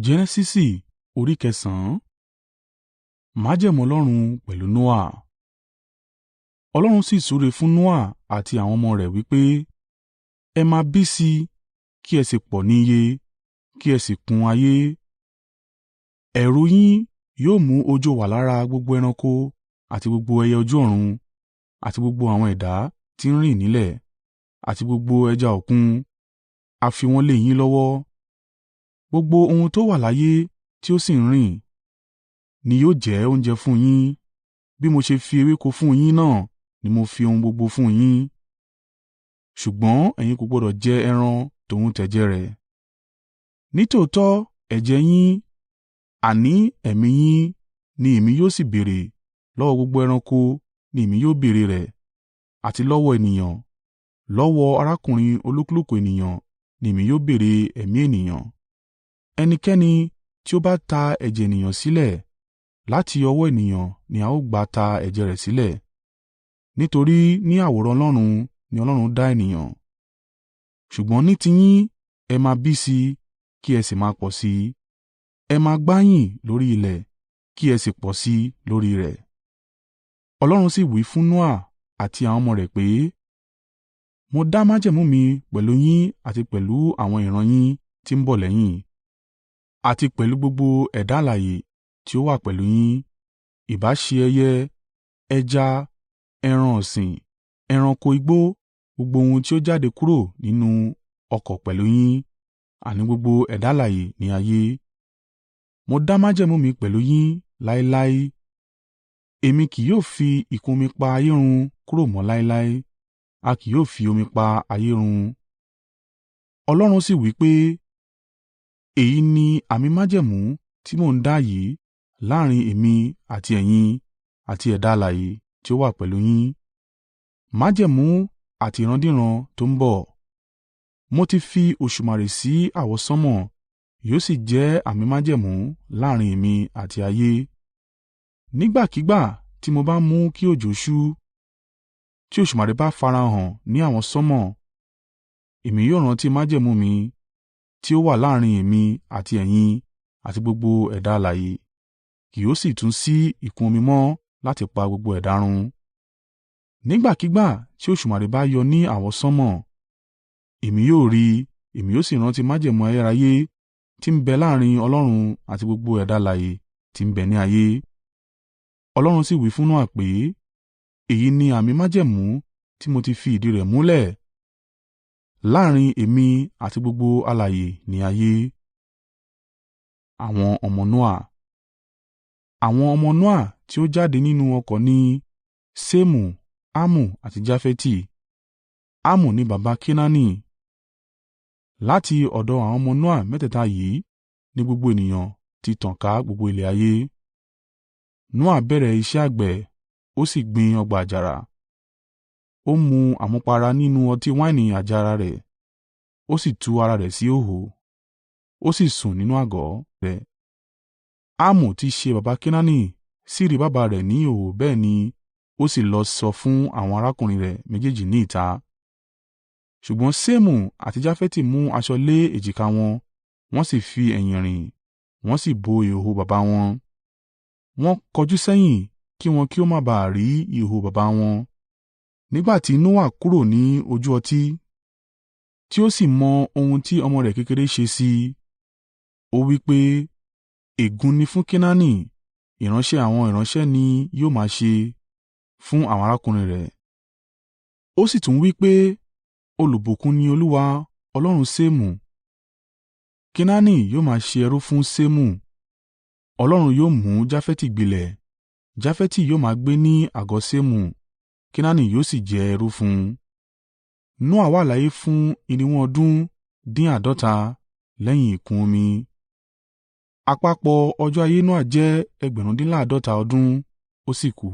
Genesisi orí kẹsànán. Májẹ̀mú Ọlọ́run pẹ̀lú Noa. Ọlọ́run sì súre fún Noa àti àwọn ọmọ rẹ̀ wí pé, “Ẹ máa bí sí i, kí ẹ sì pọ̀ ní iye, kí ẹ sì kún ayé. Ẹ̀rù yín yóò mú òjò wà lára gbogbo ẹranko àti gbogbo ẹyẹ ojú ọ̀run, àti gbogbo àwọn ẹ̀dá tí ń rìn nílẹ̀, àti gbogbo ẹja Òkun, a fi wọ́n lé yín lọ́wọ́. Gbogbo ohun tó wà láyé tí ó sì ń rìn, ni yóò jẹ́ oúnjẹ fún yín. Bí mo ṣe fi ewéko fún yín náà ni mo fi ohun gbogbo fún yín. Ṣùgbọ́n ẹ̀yin kò gbọdọ̀ jẹ ẹran tòun tẹ̀jẹ̀ rẹ̀. Nítòótọ́ ẹ̀jẹ̀ yín, àní ẹ̀mí yín ni èmi yóò sì béèrè; lọ́wọ́ gbogbo ẹranko ni èmi yóò béèrè rẹ̀, àti lọ́wọ́ ènìyàn, lọ́wọ́ arákùnrin olúkúlùkù ènìyàn ni èmi yóò béèrè ẹ̀mí ènìyàn. Ẹnikẹ́ni tí ó bá ta ẹ̀jẹ̀ ènìyàn sílẹ̀, láti ọwọ́ ènìyàn ni a ó gbà ta ẹ̀jẹ̀ rẹ̀ sílẹ̀; nítorí ní àwòrán Ọlọ́run ni Ọlọ́run dá ènìyàn. Ṣùgbọ́n ní tiyín, ẹ máa bí sí i, kí ẹ sì máa pọ̀ sí i. Ẹ máa gbáyìn lórí ilẹ̀, kí ẹ sì pọ̀ sí i lórí rẹ̀.” Ọlọ́run sì wí fún Noa àti àwọn ọmọ rẹ̀ pé, “Mo dá májẹ̀mú mi pẹ̀lú yín àti pẹ̀lú àwọn ìran yín tí ń bọ̀ lẹ́yìn, àti pẹ̀lú gbogbo ẹ̀dá alààyè tí ó wà pẹ̀lú yín, ìbá ṣe ẹyẹ, ẹja, ẹran ọ̀sìn, ẹranko igbó, gbogbo ohun tí ó jáde kúrò nínú ọkọ̀ pẹ̀lú yín, àní gbogbo ẹ̀dá alààyè ní ayé. Mo dá májẹ̀mú mi pẹ̀lú yín láéláé. Èmi kì yóò fi ìkún omi pa ayé run kúrò mọ́ láéláé, a kì yóò fi omi pa ayé run.” Ọlọ́run sì wí pé, “Èyí ni àmì májẹ̀mú tí mo ń dá yìí láàrín èmi àti ẹ̀yin àti ẹ̀dá alààyè tí ó wà pẹ̀lú yín, májẹ̀mú àti ìrandíran tó ń bọ̀. Mo ti fi òṣùmàrè sí àwọsánmọ̀, yóò sì jẹ́ àmì májẹ̀mú láàrín èmi àti ayé. Nígbàkígbà tí mo bá mú kí òjò ṣú, tí òṣùmàrè bá farahàn ní àwọsánmọ̀, èmi yóò rántí májẹ̀mú mi tí ó wà láàrín èmi àti ẹ̀yin àti gbogbo ẹ̀dá alààyè, kì yóò sì tún sí ìkún omi mọ́ láti pa gbogbo ẹ̀dá run. Nígbàkígbà tí òṣùmàrè bá yọ ní àwọsánmọ̀, èmi yóò rí i, èmi yóò sì rántí májẹ̀mú ayérayé tí ń bẹ láàrín Ọlọ́run àti gbogbo ẹ̀dá alààyè tí ń bẹ ní ayé.” Ọlọ́run sì wí fún Noa pé, “Èyí ni àmì májẹ̀mú tí mo ti fi ìdí rẹ̀ múlẹ̀ láàrín èmi àti gbogbo alààyè ní ayé.” Àwọn ọmọ Noa tí ó jáde nínú ọkọ̀ ni: Ṣemu, Hamu àti Jafeti. Hamu ni baba Kenaani. Láti ọ̀dọ̀ àwọn ọmọ Noa mẹ́tẹ̀ẹ̀ta yìí ni gbogbo ènìyàn ti tàn ká gbogbo ilẹ̀ ayé. Noa bẹ̀rẹ̀ iṣẹ́ àgbẹ̀, ó sì gbin ọgbà àjàrà. Ó mu àmupara nínú ọtí wáìnì àjàrà rẹ̀, ó sì tú ara rẹ̀ sí ìhòhò, ó sì sùn nínú àgọ́ rẹ̀. Hamu tí í ṣe baba Kenaani sì rí baba rẹ̀ ní ìhòhò bẹ́ẹ̀ ni ó sì lọ sọ fún àwọn arákùnrin rẹ̀ méjèèjì ní ìta. Ṣùgbọ́n Ṣemu àti Jafeti mú aṣọ lé èjìká wọn, wọ́n sì fi ẹ̀yìn rìn, wọ́n sì bo ìhòhò baba wọn. Wọ́n kọjú sẹ́yìn kí wọn kí ó má ba à rí ìhòhò baba wọn. Nígbà tí Noa kúrò ní ojú ọtí, tí ó sì mọ ohun tí ọmọ rẹ̀ kékeré ṣe sí i, ó wí pé, “Ègún ni fún Kenaani; ìránṣẹ́ àwọn ìránṣẹ́ ni yóò máa ṣe, fún àwọn arákùnrin rẹ̀.” Ó sì tún wí pé, “Olùbùkún ni Olúwa, Ọlọ́run Ṣemu; Kenaani yóò máa ṣe ẹrú fún Ṣemu. Ọlọ́run yóò mú Jafeti gbilẹ̀; Jafeti yóò máa gbé ní àgọ́ Ṣemu, Kenaani yóò sì jẹ́ ẹrú fún un.” Noa wà láyé fún irinwó ọdún dín àádọ́ta lẹ́yìn ìkún omi. Àpapọ̀ ọjọ́ ayé Noa jẹ́ ẹgbẹ̀rúndínláàádọ́ta ọdún, ó sì kú.